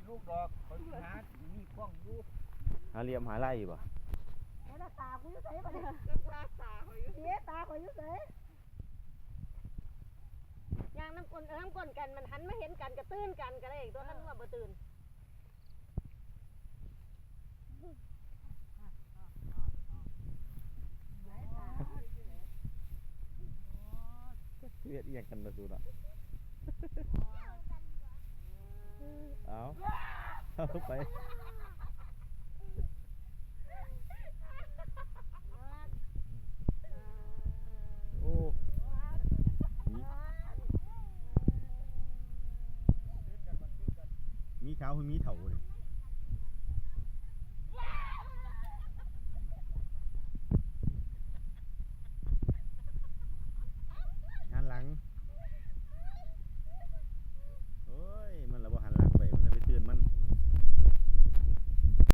ລູກດອກ ຂ້ອຍຫາມີຂອງຢູ່ ຫາຫຼ່ຽມຫາໄລ່ຢູ່ບໍ່? ເອີ ແລ້ວຕາກູຢູ່ໃສບັດນີ້? ຕາຂ້ອຍຢູ່ ເອີ ຕາຂ້ອຍຢູ່ໃສ? ຍ່າງນຳກົ້ນ ເອີ ນຳກົ້ນກັນ ມັນຫັນມາເຫັນກັນກະຕື່ນກັນກະໄດ້ຕົວະ ຄັນວ່າບໍ່ຕື່ນ. ເຮັດອີ່ຫຍັງກັນລະສູນະ? ເອົາ ເອົາໄປ ໂອ້ ມີ ມີຂາວ ມີເຖົ້ານີ້.